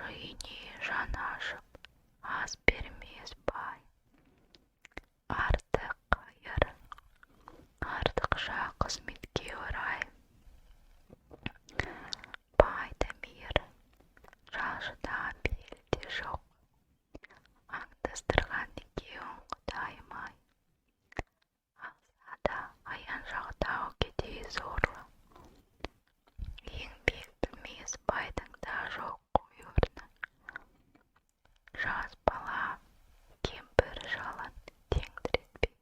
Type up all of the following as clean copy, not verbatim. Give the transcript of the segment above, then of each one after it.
Үйіне жаны ашып, ас бермес бай. Артық қайыр, артықша қызметке орай. Бай да мейір, жалшыда бейіл де жоқ. Аңдастырған екеуін құдайым-ай. Алса да аяншақтау кедей сорлы. Еңбек білмес байдың да жоқ қой орны. Жас бала, кемпір шалын теңдіретпей.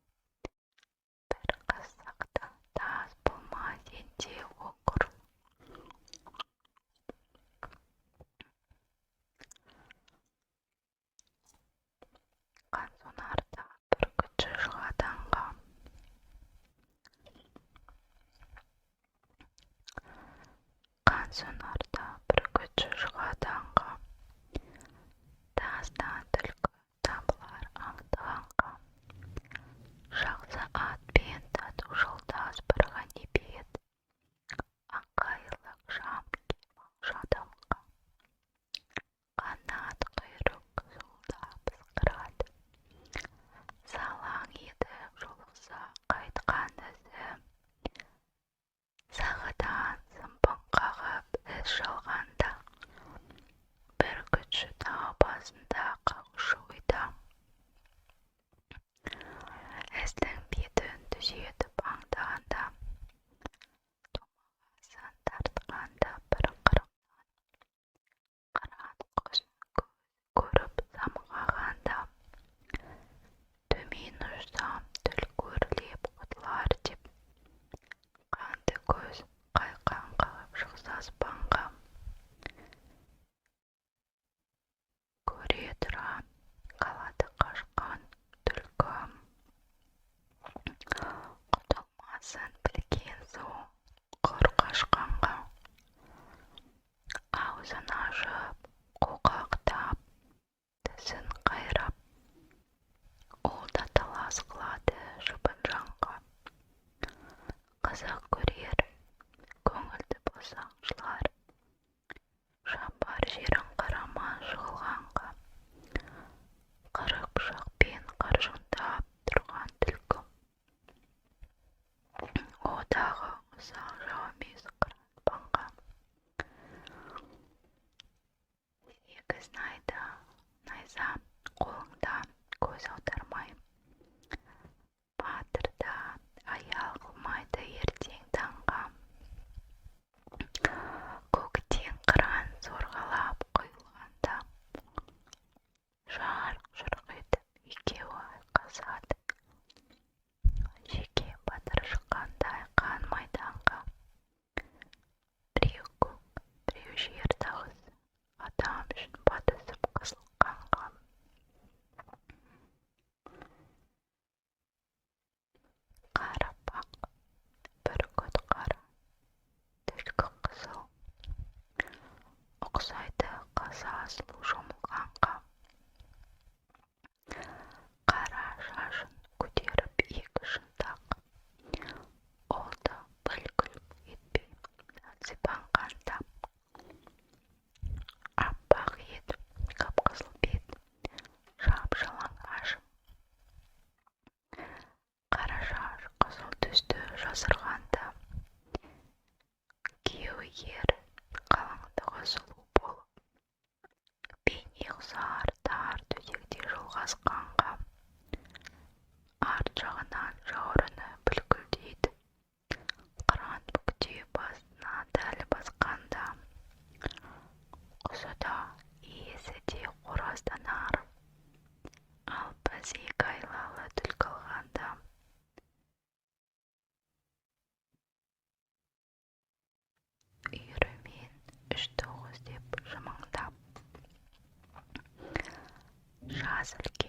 Бір қызықта тас болма сен де окұр. Қансонарда бүркітші шығады аңға. Қансонарда бүркітші шығады аңға. Таздан түлкі табылар аңдығанға. Жақсы атпен тату жолдас бір ғанибет. Аңғайлық жам киім алшы адамға. Қанат құйрық зуылдап ысқырады. Салаң етіп жолықса қайтқан ізі. Сағыдан сымпың қағып із жалғанда. Бүркітші тау басында қаушы ойда. Іздің бетін түзетіп аңдағанда. Томағасын тартқанда бір қырымнан. Қыран құсын көзі көріп самғағанда. Төмен ұшсам түлкі өрлеп құтылар деп. Қанды көз қайқаң қағып шықса аспанға. Көре тұра қалады қашқан түлкі. Құтылмасын білген соң құр қашқанға. Аузын ашып, қоқақтап, тісін қайрап, ол да талас қылады шыбын жанға. Қызық көрер, көңілді болса аңшылар, шабар жерін қарама жығылғанға. Қырық пышақпен қыржыңдап тұрған түлкі. О дағы ұсақ жау емес қыран. Сегіз найза қолыңда көз аудармай. Батыр да аял қылмайды ертең таңға. Көктен қыран сорғалап құйылғанда. Жарқ-жұрқ етіп екеуі айқасады. Жеке батыр шыққандай қан майданға. Біреу көк, біреу жер дағысы, адам үшін батысып қызыл қанға. Қарапақ, бүркіт қара, түлкі қызыл, ұқсайды қаза сұлу шомылғанға. Қара шашын көтеріп екі шынтақ, Ол да бүлк етпей сипанғанда. Аппақ ет, қып-қызыл бет, жап-жалаңаш. Қара шаш қызыл түсті жасырғанда. Күйеуі ер, қалыңдығы сұлу болып. Бейне ұқсар тар төсекте жалғасқанға. Арт жағынан жауырыны бүлкілдейді. Қыран бүктеу басына дәл басқанда. Құсы да, иесі де қоразданар. Ал біз екі айлалы түлкі алғанда. Үйірімен үш тоғыз деп жымыңдап. Жас үлкен.